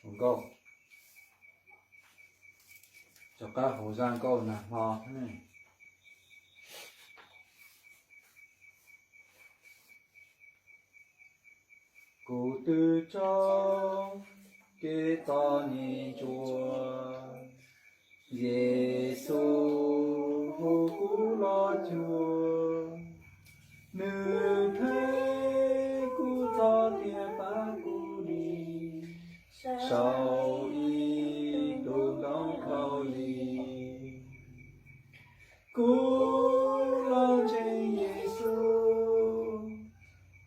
Nkauj, rov qab hu zaj nkauj nag hmo. Kuv twb tso kev txom nyem ntsuav, Yexus hu kuv los cuag, nws theej kuv txoj tiaj pab kuv dim saum ib tug ntoo khaub lig. Kuv los ntseeg Yexus,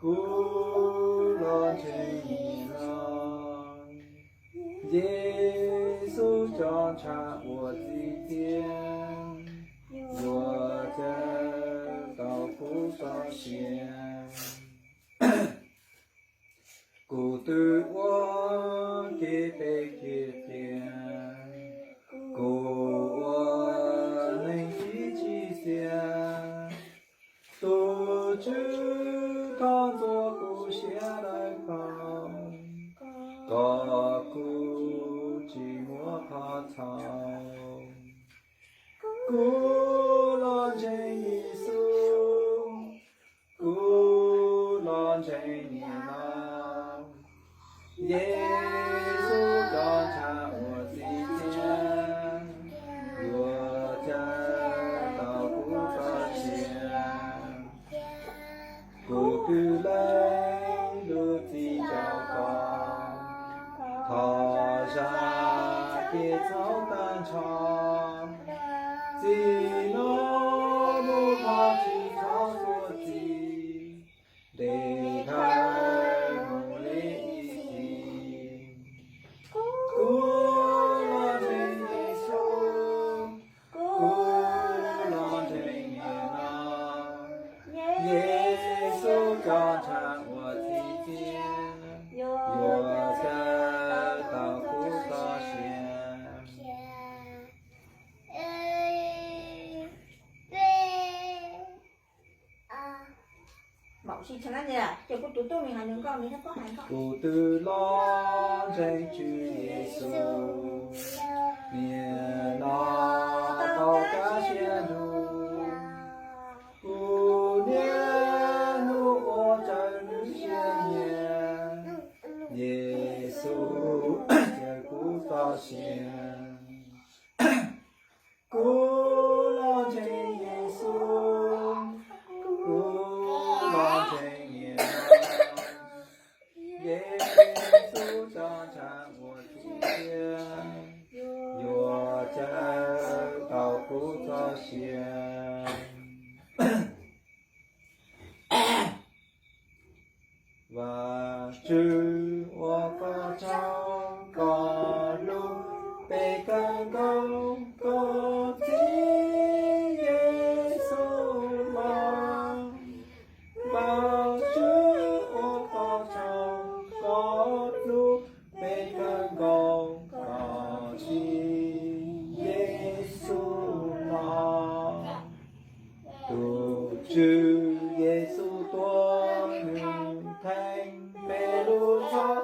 kuv los ntseeg niam no. Yexus cov ntshav uas txim txiaj yuav cawm tau kuv txoj sia. Kuv twb ua kev phem kiag tiag, kuv ua neeg tsis tsim txiaj. Tus Tswv thov ntxuav kuv siab dawb paug, kom kuv tsis muaj qhov txhaum. Kuv los ntseeg Yexus, kuv los ntseeg niam no. Yexus cov ntshav uas txim txiaj yuav cawm tau kuv txoj sia. Kuv twb lees lus txim rau koj, thov zam kev txhaum tag nrho. Txij no mus thov tsis txhob txuas txim, ntes thawj mus li ib txhis. Kuv los ntseeg Yexus, kuv los ntseeg niam no. Yexus cov ntshav uas txim txiaj yuav cawm tau kuv txoj sia. Kuv twb los ntseeg Tswv Yexus, niam no tau kaj siab nrug kuv niaj hnub ua raws nws siab nyiam. Yexus cawm kuv txoj sia. Kuv los ntseeg Yexus, kuv los ntseeg niam no. Yexus cov ntshav uas txim txiaj yuav cawm tau kuv txoj sia. Vajtswv, ua koj tsaug, koj hlub peb kawg nkaus, koj txib Yexus los. Vajtswv, ua koj tsaug, koj hlub peb kawg nkaus, koj txib Yexus los. Tus Tswv Yexus tuag, nws theej peb lub txhoj,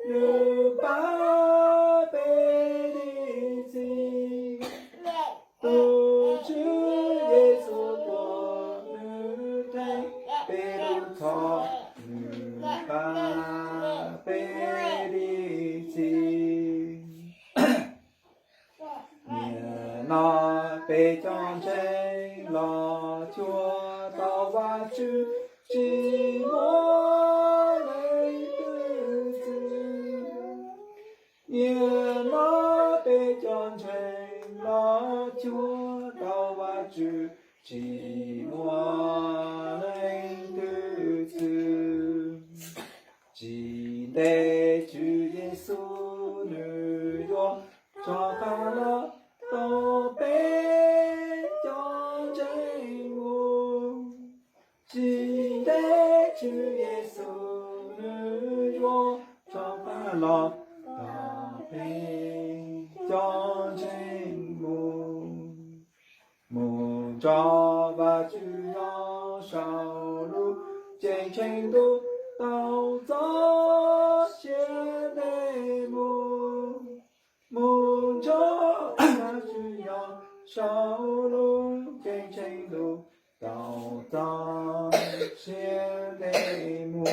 nws pab peb dim txim. Tus Tswv Yexus tuag, nws theej peb lub txhoj, nws pab peb dim txim. Nim no peb cov ntseeg los cuag tau Vajtswv, tsis muaj leej twg txwv. Nim no peb cov ntseeg los cuag tau Vajtswv, tsis muaj leej twg txwv. Tsis ntev Tswv Yexus nws yuav rov qab los tos peb cov ntseeg mus. Tsis ntev Tswv Yexus nws yuav rov qab los tos peb cov ntseeg mus. Mus nrog Vajtswv nyob saum lub cev tsheej ntuj tau txoj sia ntev mus. rau lub ceeb tsheej ntuj tau txog siab ntev mus.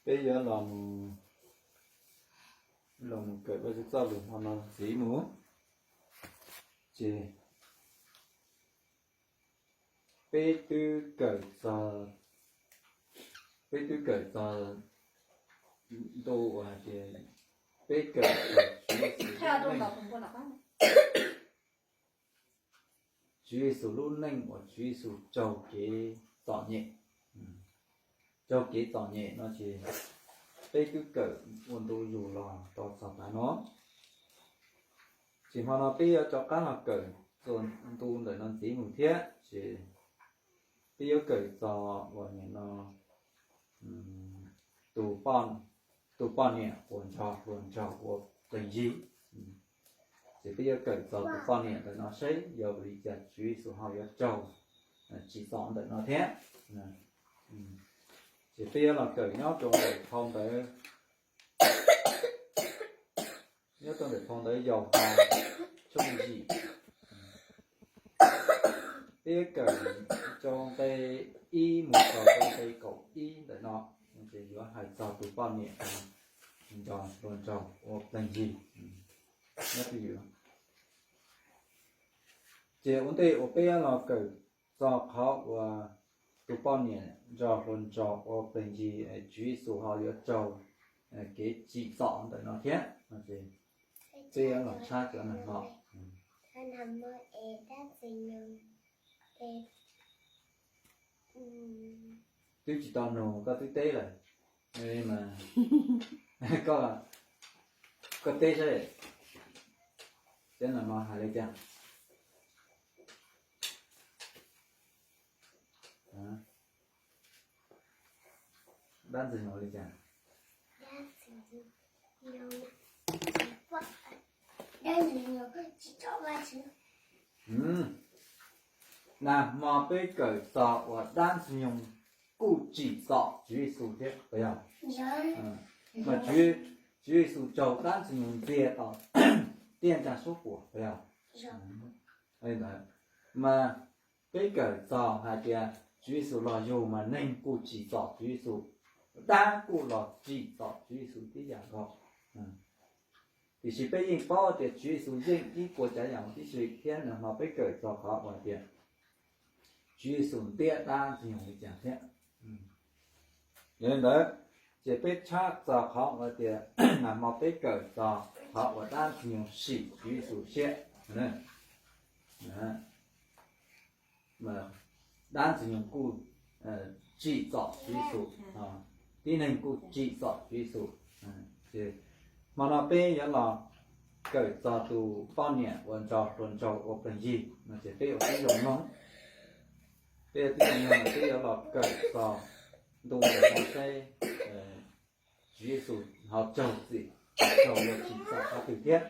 Peb yuav los mus, los mus kawm Vajtswv txoj lus hmo no ntxiv mus, ces peb twb kawm txog, peb twb kawm txog ntu uas hais tias peb kawm txog Tswv Yexus lub neej, Tswv Yexus lub neej uas Tswv Yexus raug kev txom nyem, raug kev txom nyem no ces peb twb kawm ua ntu zus los rau txog tav no. Ces hmo no peb yuav rov qab los kawm txog ntu ntawm no ntxiv mus thiab, ces peb yuav kawm txog uas nim no tus poj, tus poj niam uas nrog hluas nraug ua plees yig. Ces peb yuav kawm txog tus poj niam ntawm no seb yog vim li cas Tswv Yexus ho yuav raug tsim txom ntawm no thiab. Ces peb yuav los kawm nyob rau ntawm phau ntawv, nyob rau ntawm phau ntawv Yauhas tshooj yim. Peb yuav kawm rau nqe ib mus txog rau nqe kaum ib ntawm no, ces yuav hais txog tus poj niam nrog hluas nraug ua plees yig. Ces ua ntej uas peb yuav los kawm txog qhov uas tus poj niam nrog hluas nraug ua plees yig, Tswv Yexus ho yuav raug kev tsim txom ntawm no thiab, peb yuav los tshab cov nag hmo. Twb tsis tau nug koj twb teb lawm, mas koj, koj teb saib, cov nag hmo hais li cas? Dab ntxwg nyoog li cas? Nag hmo peb kawm txog uas dab ntxwg nyoog kuj tsim txom Tswv Yexus thiab puas yog? Mas Tswv Yexus raug dab ntxwg nyoog ntxias tom tiaj ntsag suab puam puas yog? Mas peb kawm txog hais tias Tswv Yexus los yug mas neeg kuj tsim txom Tswv Yexus, dab kuj los tsim txom Tswv Yexus tib yam nkaus. Tiam sis peb yeej paub tias Tswv Yexus yeej ib puas tsav yam huv tib si thiab nag hmo peb kawm txog qhov uas tias Tswv Yexus ntiab dab ntxwg nyoog li cas thiab. Yog li ntawd, ces peb tshab txog qhov uas tias nag hmo peb kawm txog qhov uas dab ntxwg nyoog sim Tswv Yexus siab. Dab ntxwg nyoog kuj tsim txom Tswv Yexus, tib neeg kuj tsim txom Tswv Yexus. Ces hmo no peb yuav los kawm txog tus poj niam uas nrog hluas nraug ua plees yig no ces peb ua tib zoo mloog. Peb ua tib zoo mloog, peb yuav los kawm txog ntu ntawm no seb Tswv Yexus ho raug txim, raug luag tsim txom qhov twg thiab.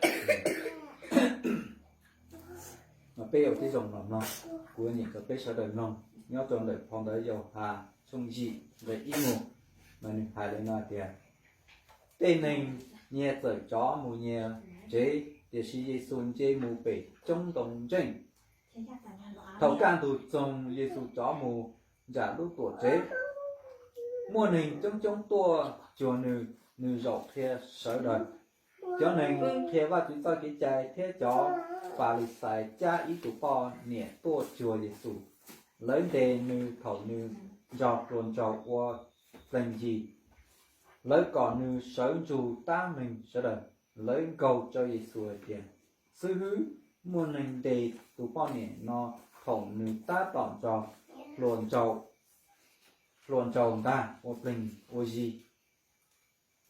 Mas peb ua tib zoo los mloog, kuv nyeem rau peb sawv daws mloog nyob rau ntawm phau ntawv Yauhas tshooj yim nqe ib mus, mas nws hais li no tias, tej neeg nyias txawm rov mus nyias tsev, tiam sis Yexus nce mus pem roob ntoo ntseej. Thaum kaj ntug txoog Yexus rov mus nram lub tuam tsev, muaj neeg coob coob tuaj cuag nws, nws zaum qhia sawv daws. Cov neeg qhia Vajtswv txoj kev cai thiab cov Falixais cab ib tug poj niam tuaj cuag Yexus. Lawv ntes nws thaum nws nrog hluas nraug ua plees yig. Lawv kom nws sawv ntsug tab meeg sawv daws. Lawv nkaug rau Yexus hais tias, xib hwb, muaj neeg ntes tus poj niam no thaum nws tab tom nrog hluas nraug ntag ua plees ua yig.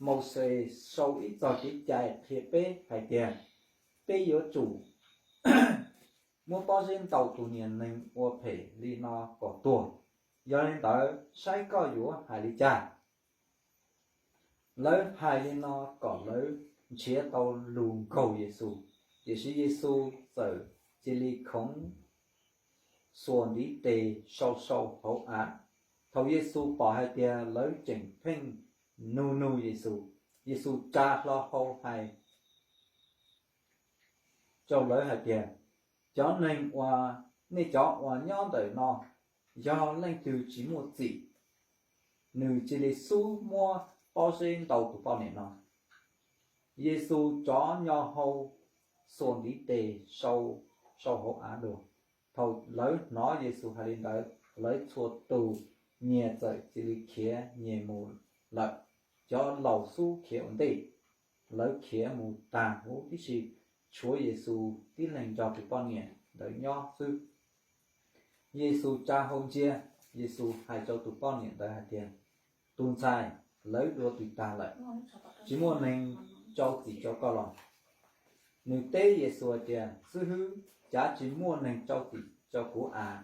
Mauxes sau ib txoj kev cai qhia peb hais tias, peb yuav tsum muab pob zeb ntaus tus niag neeg ua phem li no kom tuag. Yog li ntawd saib koj yuav hais li cas? Lawv hais li no kom lawv nrhiav tau lus nkaug Yexus, tiam sis Yexus txawm cia li khoov xuas ntiv tes sau sau hauv av. Thaum Yexus pom hais tias lawv tseem pheej nug nug Yexus, Yexus tsa hlo hau hais rau lawv hais tias, Cov neeg uas nej cov uas nyob ntawm no, yog leej twg tsis muaj txim, nws cia li xub muab pob zeb ntaus tus poj niam no. Yexus rov nyo hau xuas ntiv tes sau, sau hauv av dua. Thaum lawv hnov Yexus hais li ntawd, lawv txhua tus nyias txawm cia li khiav nyias mus lawm. Cov laus xub khiav ua ntej, lawv khiav mus tag huv tib si, tshuav Yexus tib leeg nrog tus poj niam ntawd nyob xwb. Yexus tsa hau ntsia, Yexus hais rau tus poj niam ntawd hais tias, Tus ntxhais, lawv dua twg tag lawm? Tsis muaj neeg rau txim rau koj los? Nws teb Yexus hais tias, Xib hwb, cav tsis muaj neeg rau txim rau kuv as.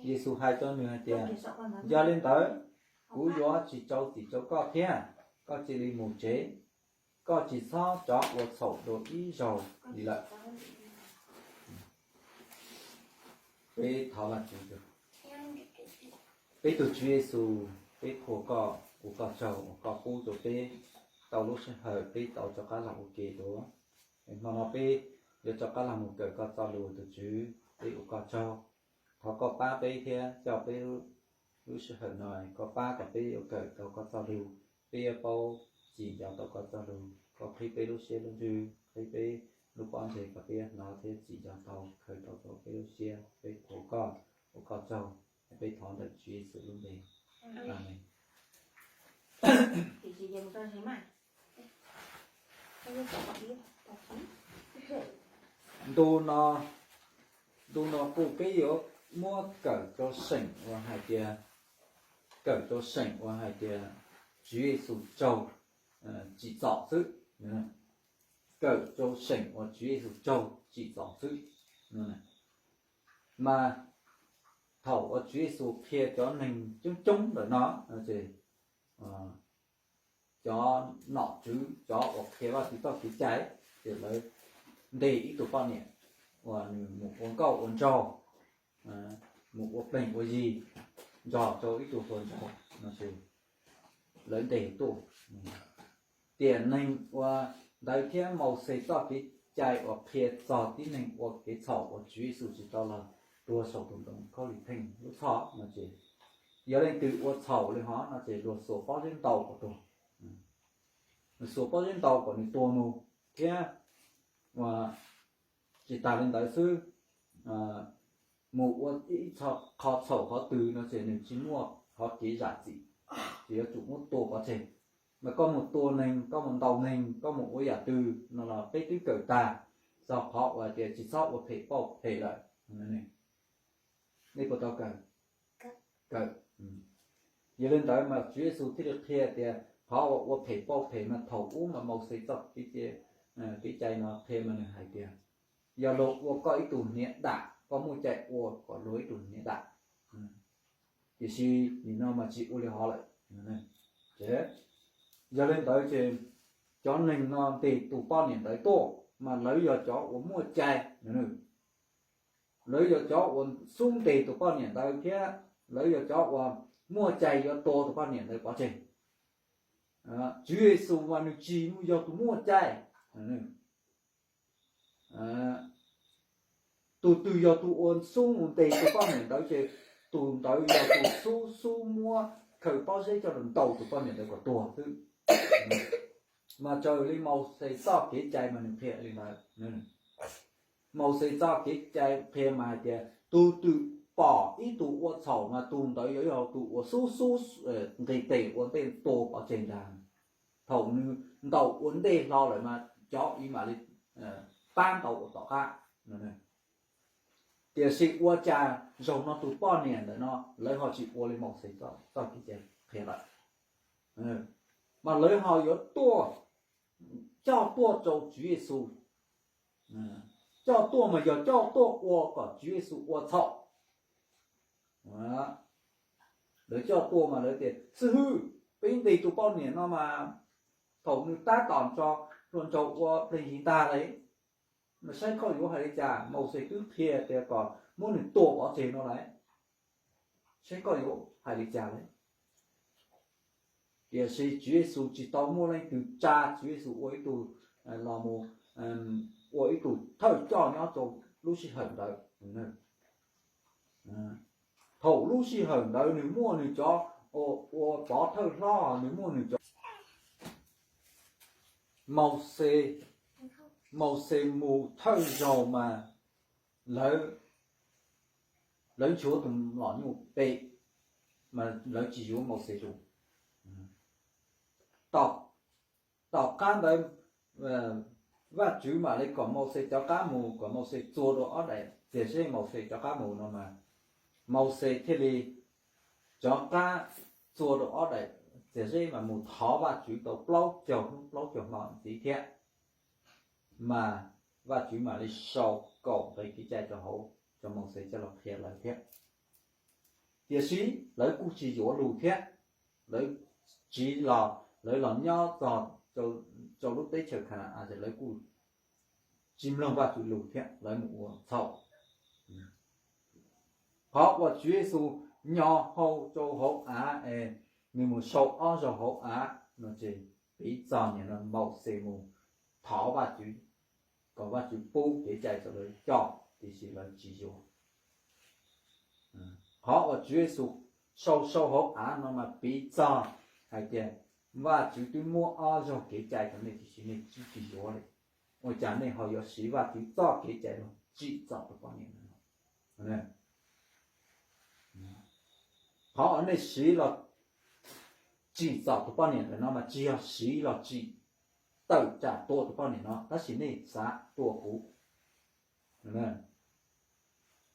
Yexus hais rau nws hais tias, Yog li ntawd, kuv yuav tsis rau txim rau koj thiab, koj cia li mus tsev, koj tsis txhob rov ua txhaum dua ib zaug li lawm. Peb thov Vajtswv. Peb tus Tswv Yexus, peb qhuas koj, ua koj tsaug uas koj pub rau peb tau lub sij hawm peb tau rov qab los ua ke dua. Hmo no peb yuav rov qab los mus kawm koj txoj lus tus Tswv, peb ua koj tsaug. Thov koj pab peb thiab coj peb lub sij hawm no koj pab kom peb yuav kawm tau koj txoj lus, peb yuav paub tsim nco tau koj txoj lus. Koj qhib peb lub siab lub ntsws, qhib peb lub pob ntseg kom peb yuav hnov thiab tsim nco tau, khaws tau rau peb lub siab. Peb qhuas koj, ua koj tsaug. Peb thov ntawm Tswv Yexus lub npe. Amees. Ntu no, ntu no kuj peb yuav muab kawm rau seem uas hais tias, kawm rau seem uas hais tias Tswv Yexus raug tsim txom xwb. Kawm rau seem uas Tswv Yexus raug tsim txom xwb. Mas thaum uas Tswv Yexus qhia cov neeg coob coob ntawm no, cov nom tswv, cov uas qhia Vajtswv txoj kev cai, ces lawv ntes ib tug poj niam uas nws mus ua nkauj ua nraug, mus ua pleeg ua yi nrog rau ib tug hluas nraug no, lawv ntes tuaj. Tiam neeg uas ntawd thiab Mauxes txoj kev cai uas qhia txog tib neeg ua kev txhaum uas Tswv Yexus tsis tau los tuag saum tus ntoo khaub lig theej lub txhoj no ces, yog leej twg ua txhaum li hov no ces luag xuas pob zeb ntaus kom tuag. Nws xuas pob zeb ntaus kom nws tuag mus thiab. Tsis tas li ntawd xwb, mus ua ib qho txhaum qhov twg no ces nws tsis muaj qhov kev zam txim, ces yuav tsum muab tua pov tseg. Mas koj mus tua neeg, koj mus ntaus neeg, koj mus ua yam twg no los peb twb kawm tag txog qhov uas tias tsis txhob ua phem pauj phem lawm. Nej puas tau kawm? Kawm. Yog li ntawd mas Tswv Yexus thiaj li qhia tias qhov uas ua phem pauj phem mas thaum ub mas Mauxes txoj kev cai no qhia mas nws hais tias yog luag ua koj ib tug hniav dam, koj muaj cai ua kom luag ib tug hniav dam. Tiam sis nim no mas tsis ua li hov lawm. Yog li ntawd ces cov neeg no ntes tus poj niam ntawd tuaj mas lawv yog cov uas muaj cai. Lawv yog cov uas xub ntes tus poj niam ntawd thiab lawv yog cov uas muaj cai yuav tua tus poj niam ntawd pov tseg. Tswv Yexus mas nws tsis yog tus muaj cai. Tus twg yog tus ua xub mus ntes tus poj niam ntawd ces tus ntawd yog tus xub xub muab khaws pob zeb coj los ntaus tus poj niam ntawd kom tuag xwb. Mas raws li Mauxes txoj kev cai mas nws qhia li ntawd. Mauxes txoj kev cai qhia mas hais tias tus twg pom ib tug ua txhaum mas tus ntawd yuav yog tus uas xub xub nqis tes ua ntej tua pov tseg ntag. Thaum nws ntaus ua ntej hlo lawm mas cov ib mam li pab ntaus ua tom qab. Tiam sis ua cas zaum no tus poj niam ntawm no lawv ho tsis ua li Mauxes txoj kev cai qhia lawm, mas lawv ho yuav tuaj, coj tuaj rau Tswv Yexus. Coj tuaj mas yog coj tuaj ua kom Tswv Yexus ua txhaum. Lawv coj tuaj mas lawv tias, Xib hwb, peb ntes tus poj niam no mas thaum nws tab tom nrog hluas nraug ua pleeg yi ntag lawm, mas saib koj yuav hais li cas? Mauxes twb qhia tias kom muab nws tua pov tseg no lawm, saib koj yuav hais li cas lawm? Tiam sis Tswv Yexus tsis tau muaj leej twg tsa Tswv Yexus ua ib tug los mus ua ib tug thawj coj nyob rau lub sij hawm ntawd. Thaum lub sij hawm ntawd nws muaj nws cov ua pov thawj hlob, nws muaj nws cov Mauxes, Mauxes mus thawj zaug mas lawv, lawv nchuav tus lom nyuj pem, mas lawv tsis yuav Mauxes tus. Tom qab ntawd Vajtswv mam li kom Mauxes cov qab mus, kom Mauxes txua rau ob daim txias zeb Mauxes cov qab mus no mas, Mauxes thiaj li cov qab txua rau ob daim txias zeb mas mus thov Vajtswv tau plaub caug hnub plaub caug hmo ntxiv thiab, mas Vajtswv mam li sau kaum nqe kev cai rau hauv rau Mauxes coj los qhia lawv thiab. Tiam sis lawv kuj tsis yuav lus thiab, lawv tsiv los, lawv los nyob txog rau lub teb chaws Khana-as, lawv kuj tsis mloog Vajtswv lus thiab, lawv mus ua txhaum. Qhov uas Tswv Yexus nyo hau rau hauv av es nws mus sau ob zaug hauv av no ces piv txog niam no Mauxes mus thov Vajtswv kom Vajtswv pub kev cai rau lawv coj, tiam sis lawv tsis yuav. Qhov uas Tswv Yexus sau sau hauv av no mas piv txog hais tias Vajtswv twb muab ob zaug kev cai rau nej tiam sis nej tsis tsis yuav li, ua cas nej ho yuav siv Vajtswv txoj kev cai los tsim txom tus poj niam ntawd no? Qhov uas nej siv los tsim txom tus poj niam ntawm no mas tsis yog siv los tsim tawm tsam tua tus poj niam no, tab sis nej xav tua kuv.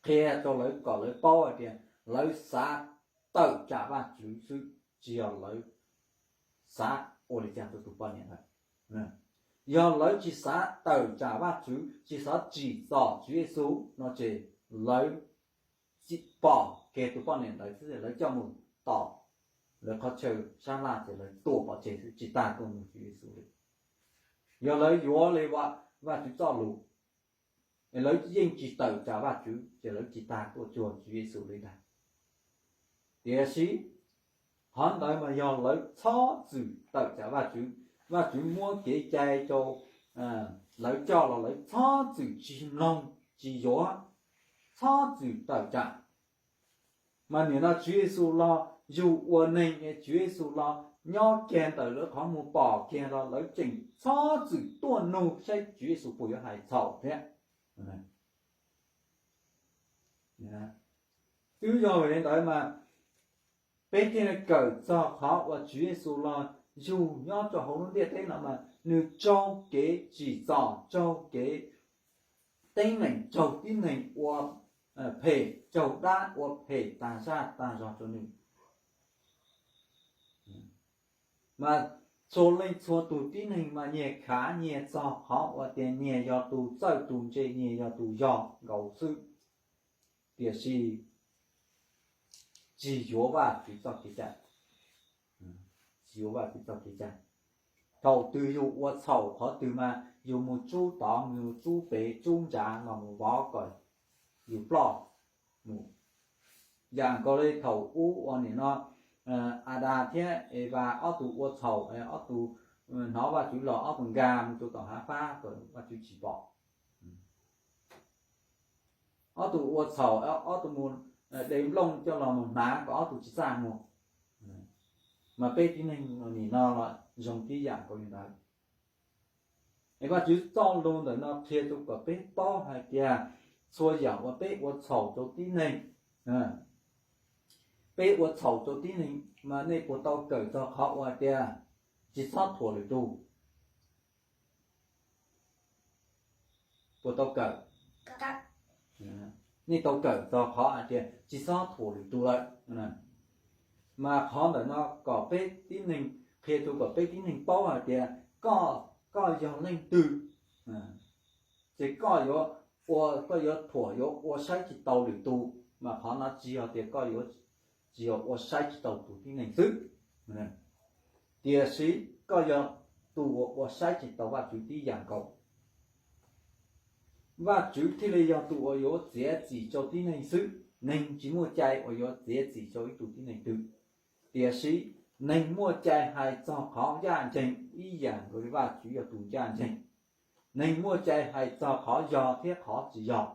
Qhia rau lawv kom lawv paub hais tias lawv xav tawm tsam Vajtswv xwb, tsis yog lawv xav ua li cas rau tus poj niam ntawd. Yog lawv tsis xav tawm tsam Vajtswv, tsis xav tsim txom Tswv Yexus no ces lawv pom kiag tus poj niam ntawd xwb, lawv coj mus tom lawv qhov chaw sab laj ces lawv tua pov tseg xwb, tsis tas tuaj nug Tswv Yexus li. Yog lawv yuav li Vajtswv txoj lus, es lawv yeej tsis tawm tsam Vajtswv ces lawv tsis tas tuaj cuag Tswv Yexus li ntag. Tiam sis qhov ntawd mas yog lawv txhob txwm tawm tsam Vajtswv. Vajtswv muab kev cai rau lawv coj los lawv txhob txwm tsis mloog tsis yuav, txhob txwm tawm tsam. Mas nim no Tswv Yexus los yug ua neeg es Tswv Yexus los nyob kiag ntawm lawv qhov muag pom kiag los lawv tseem txhob txwm tuaj nug saib Tswv Yexus puas yuav hais txhaum thiab. Twb yog li ntawd mas peb thiaj li kawm txog qhov uas Tswv Yexus los yug nyob rau hauv lub ntiaj teb no mas nws raug kev tsim txom, raug kev teeb meem, raug tib neeg ua phem, raug dab ua phem tag zaj tag zog rau nws. Mas txhua leej txhua tus tib neeg mas nyias khav nyias txog qhov uas tias nyias yog tus txawj tus ntse, nyias yog tus yog nkaus xwb, tiam sis tsis yuav Vajtswv txoj kev cai. Tsis yuav Vajtswv txoj kev cai. Thaum twg yus ua txhaum qhov twg mas yus mus tsub tod, mus tsub pem, tsub ntsa los mus vov kom yus ploj mus. Yam nkaus li thaum ub uas nim no Adas thiab Evas ob tug ua txhaum, ob tug hnov Vajtswv los ob tug nkag mus rau tom hav fab kom Vajtswv tsis pom. Ob tug ua txhaum, ob tug mus de nplooj coj los mus hnav kom ob tug tsis txaj muag. Mas peb tib neeg nim no los zoo tib yam nkaus li ntawd. Es Vajtswv txoj lus ntawm no qhia rau kom peb paub hais tias txhua yam uas peb ua txhaum rau tib neeg, peb ua txhaum rau tib neeg mas nej puas tau kawm txog qhov uas hais tias tsis txhob thuam lwm tus? Puas tau kawm? Nej tau kawm txog qhov hais tias tsis txhob thuam lwm tus lawm. Mas qhov ntawm no kom peb tib neeg, qhia rau kom peb tib neeg paub hais tias koj, koj yog leej twg, ces koj yuav ua, koj yuav thuam, yuav ua saib tsis taus lwm tus, mas qhov no tsis yog tias koj yuav, tsis yog ua saib tsis taus tus tib neeg xwb, tiam sis koj yog tus uas ua saib tsis taus Vajtswv tib yam nkaus. Vajtswv thiaj li yog tus uas yuav txiav txim rau tib neeg xwb. Neeg tsis muaj cai uas yuav txiav txim rau ib tug tib neeg twg. Tiam sis Neeg muaj cai hais txog qhov ncaj ncees ib yam nkaus li Vajtswv yog tus ncaj ncees. Neeg muaj cai hais txog qhov yog thiab qhov tsis yog.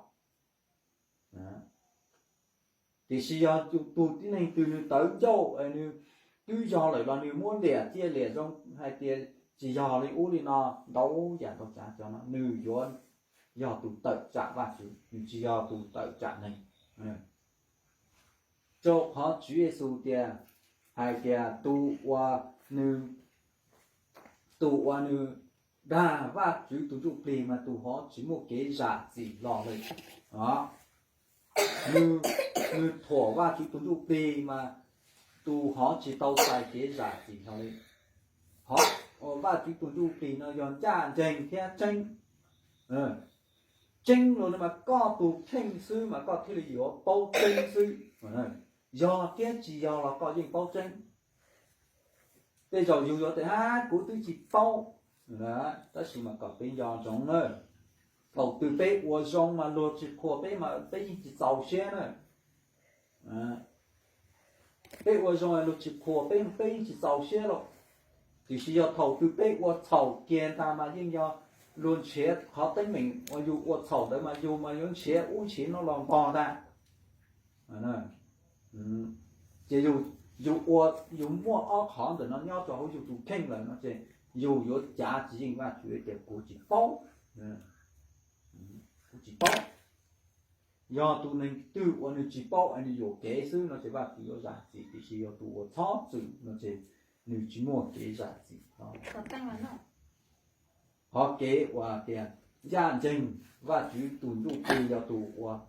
Tiam sis yog tus tib neeg twg nws tawv ncauj, nws twb yog lawm los nws muab liam ciaj liam zoo hais tias tsis yog li ub li no, ntau yam ntau tsav cov no nws yuav yog tus tawm tsam Vajtswv, nws tsis yog tus tawm tsam neeg. Rau qhov Tswv Yexus tias, hais tias tus uas nws, tus uas nws dag Vajtswv tus Ntsujplig mas tus hov tsis muaj kev zam txim hlo li. Nws, nws thuam Vajtswv tus Ntsujplig mas tus hov tsis tau txais kev zam txim hlo li. Hov, Vajtswv tus Ntsujplig no yog ncaj ncees thiab tseeb. Tseeb los mas koj tus kheej xwb mas koj thiaj li yuav paub tseeb xwb. Yog thiab tsis yog los koj yeej paub tseeb. Tej zaum yus yuav tias, a, kuv twb tsis paub, tab sis mas kom peb nco ntsoov na, thaum twg peb ua zoo mas luag tsis qhuas peb mas peb yeej tsis txaus siab na. Peb ua zoo luag tsis qhuas peb, peb yeej tsis txaus siab lauj. Tiam sis yog thaum twg peb ua txhaum kiag ntag mas yeej yog luag nrhiav qhov teeb meem uas yus ua txhaum ntawd mas yus mas yuav nrhiav ub nrhiav no los npog ntag. Ces yus, yus ua, yus muaj ob qhov ntawm no nyob rau hauv yus tus kheej lawm no ces yus yuav cav tsis yeej Vajtswv tias kuv tsis paub, kuv tsis paub. Yog tus neeg twg uas nws tsis paub es nws yuam kev xwb no ces Vajtswv yuav zam txim, tiam sis yog tus uas txhob txwm no ces nws tsis muaj kev zam txim. Qhov kev uas tias ncaj ncees, Vajtswv tus Ntsujplig yog tus uas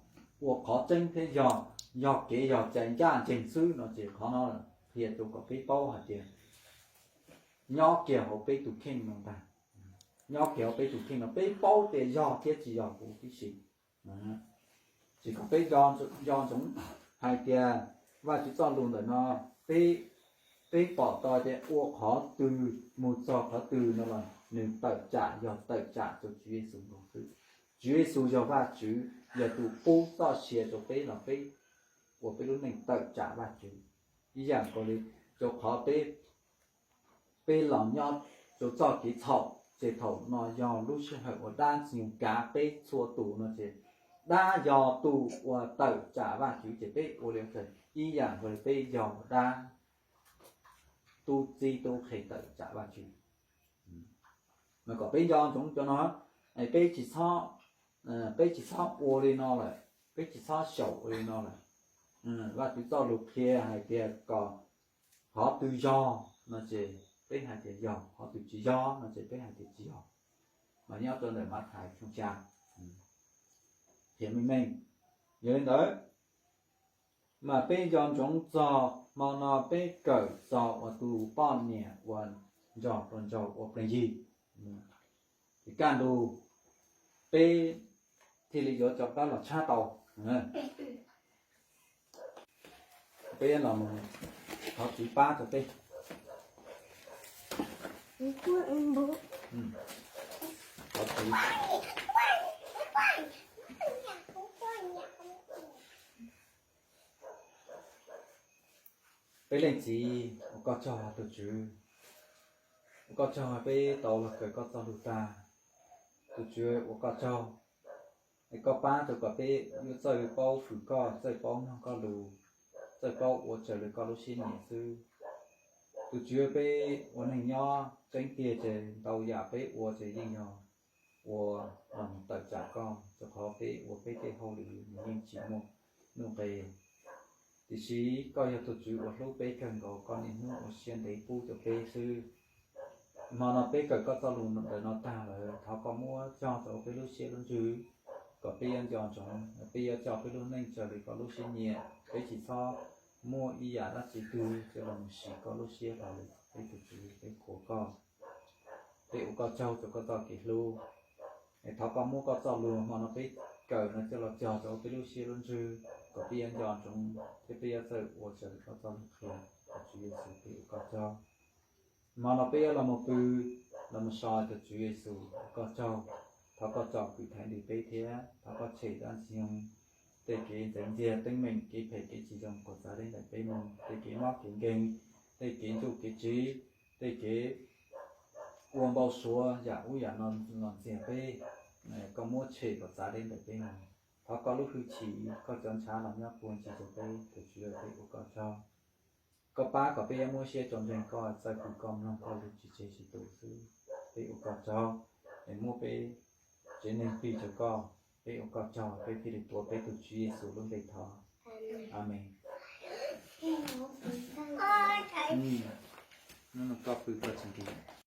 ua qhov tseeb thiab yog, yog kev yog cai ncaj ncees xwb no ces qhov no qhia rau kom peb paub hais tias nyob kiag hauv peb tus kheej no ntag. Nyob kiag hauv peb tus kheej no peb paub tias yog thiab tsis yog kuv tib si. Ces kom peb nco ntsoov hais tias Vajtswv txoj lus ntawm no, peb, peb pom tau tias ua qhov twg mus txog qhov twg no los nws tawm tsam yog tawm tsam rau Tswv Yexus nkaus xwb. Tswv Yexus yog Vajtswv, yog tus pub txoj sia rau peb los peb ua peb lub neej tawm tsam Vajtswv. Ib yam nkaus li rau qhov peb, peb los nyob rau txoj kev txhaum, ces thaum no yog lub sij hawm uas dab ntxwg nyoog kav peb txhua tus no ces dab yog tus uas tawm tsam Vajtswv ces peb ua li ib yam nkaus li peb yog dab tub txib tub qhe tawm tsam Vajtswv. Mas kom peb nco ntsoov cov no, peb tsis txhob, peb tsis txhob ua li no lawm, peb tsis txhob xyaum ua li no lawm. Vajtswv txoj lus qhia hais tias kom qhov twg yog no ces peb hais tias yog, qhov twg tsis yog no ces peb hais tias tsis yog. Mas nyob rau ntawm Mathais tshooj xya qhia meej meej. Yog li ntawd, mas peb nco ntsoov txog hmo no peb kawm txog uas tus poj niam uas nrog pog nraug ua plees yig. Ces kaj ntug peb thiaj li yuav rov qab los tshab tau. Peb los mus thov Tswv pab rau peb. Peb leej txiv, ua koj tsaug tus Tswv, ua koj tsaug peb tau los kawm koj txoj lus tag. Tus Tswv, ua koj tsaug, es koj pab rau kom peb yuav txawj paub hwm koj, txawj paub mloog koj lus, txawj paub ua raws li koj lub siab nyiam xwb. Tus Tswv, peb ua neeg nyob tseeb tiag ces ntau yam peb ua ces yeej yog ua los tawm tsam koj, rau qhov peb ua peb tej hauj lwm nws yeej tsis muaj nuj nqis. Tiam sis koj yog tus Tswv uas hlub peb kawg nkaus, koj niaj hnub ua siab ntev pub rau peb xwb. Hmo no peb kawm koj txoj lus ntawm no tag lawm, thov koj muab cog rau peb lub siab lub ntsws, kom peb yuav nco ntsoov, peb yuav coj peb lub neej raws li koj lub siab nyiam, peb tsis txhob muaj ib yam dab tsi twg coj los mus sim koj lub siab hlo li. Peb tus Tswv, peb qhuas koj, peb ua koj tsaug rau koj txoj kev hlub. Es thov koj muab koj txoj lus hmo no peb kawm no coj los cog rau peb lub siab lub ntsws, kom peb yuav nco ntsoov thiab peb yuav txawj ua raws li koj txoj lus qhia. Tus Tswv Yexus, peb ua koj tsaug. Hmo no peb yuav los mus pw, los mus so tus Tswv Yexus, ua koj tsaug. Thov koj tsom kwm thaiv nws peb thiab thov koj tshem dab ntxwg nyoog, tej kev ntxeev ntxiag teeb meem, kev phem kev tsis zoo quas txav deb ntawm peb mus, tej kev mob kev nkeeg, tej kev ntsuj kev tsiv, tej kev ua npau suav yam ub yam no los ntxias peb, koj muab tshem kom txav deb ntawm peb no. Thov koj lub hwj chim, koj cov ntshav los nyob puag ncig rau peb, tus Tswv, peb ua koj tsaug. Koj pab kom peb yuav muab siab tso ntseeg koj, txawj kws koj, mloog koj lus tsis tseg tsis tu xwb. Peb ua koj tsaug, es muab peb tsev neeg plig rau koj. Peb ua koj tsaug, peb thiaj li tuav peb tus Tswv Yexus lub npe thov. Amees. Hnub no koj pw koj tsis nkees.